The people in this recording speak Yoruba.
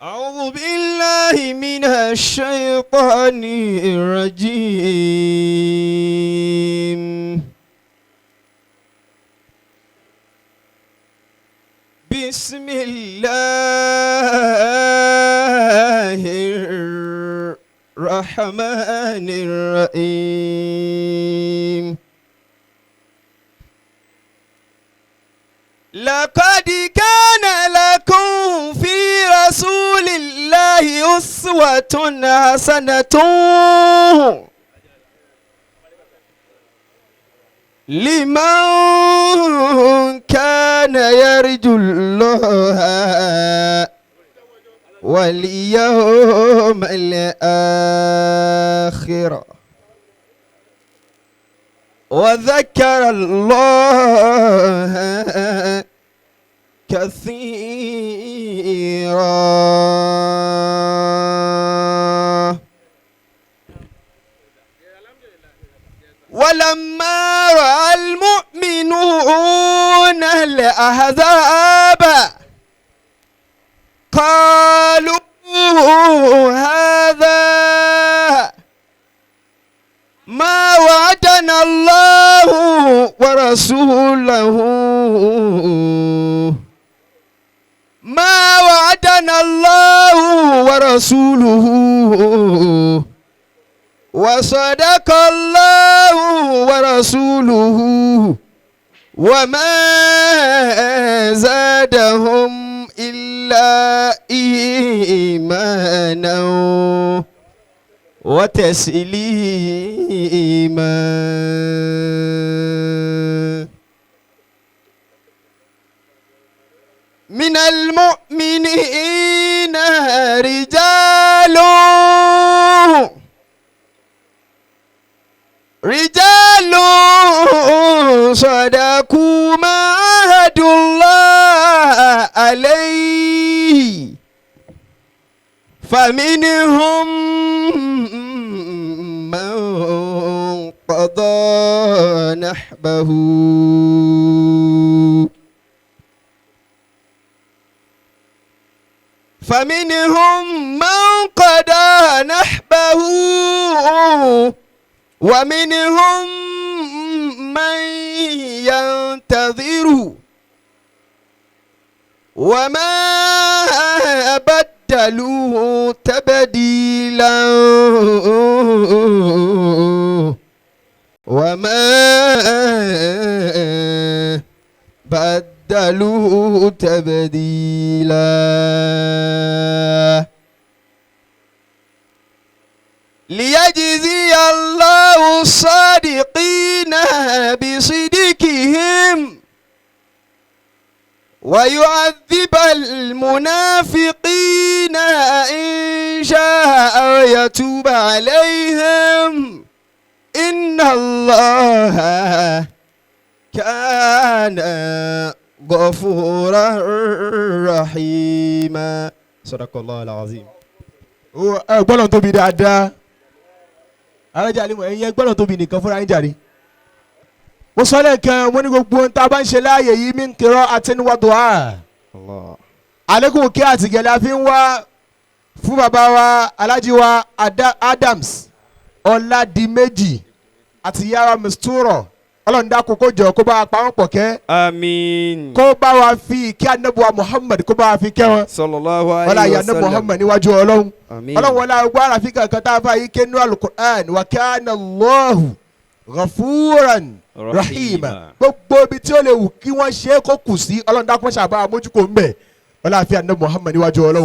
أعوذ بالله من الشيطان الرجيم. بسم الله الرحمن الرحيم. لقد كان لكم في رسول الله أسوة حسنة لمن كان يرجو الله واليوم الآخر وذكر الله كثيرا. ولما رأى المؤمنون الأحزاب قالوا هذا ما وعدنا الله ورسوله ما وعدنا الله ورسوله وصدق الله ورسوله وما زادهم إلا إيمانا وتسليما. من المؤمنين رجال صدقوا ما عاهدوا الله عليه فمنهم من قضى نحبه فمنهم من قضى نحبه ومنهم من ينتظر وما بدلوا تبديلا وما بدلوا تبديلا. ليجزي الله الصادقين بصدقهم ويعذب المنافقين إن شاء ويتوب عليهم إن الله كان غفورا رحيما. صدق الله العظيم. Gbọ́dọ̀ tóbi dáadáa alájà alimọ̀ ẹ̀yin gbọ́dọ̀ tóbi nìkan fúnra yín jàre. Mo sọ lẹ́ẹ̀kan mo ní gbogbo ohun tá a bá ń ṣe láàyè yìí mi ń kéré àtinúwádùá. Àlékún kí àtìgẹ̀lẹ́ a fi ń wá fún bàbá wa alájí wa Adams Ọládìméjì àti yàrá Misturo. Ọlọ́run dákun kó jọ kó bá wa pa wọ́n pọ̀ kẹ́. Àmín. Kó bá wa fi kí anabuwa Muhammad kó bá wa fi kẹ́ wọn. Sallallahu Wọlá alayhi wa yànnà sallam. Muhammad níwájú Ọlọ́run. Àmín. Ọlọ́run wọlá ogun àràfin kankan tá a fà yí kéénú alukur'an wa kana Allahu ghafuran rahima. Gbogbo ibi tí ó lè wù kí wọ́n ṣe é kó kù sí Ọlọ́run dákun ṣàbá mójúkò ń bẹ̀. Wọlá àfi àná Muhammad níwájú Ọlọ́run.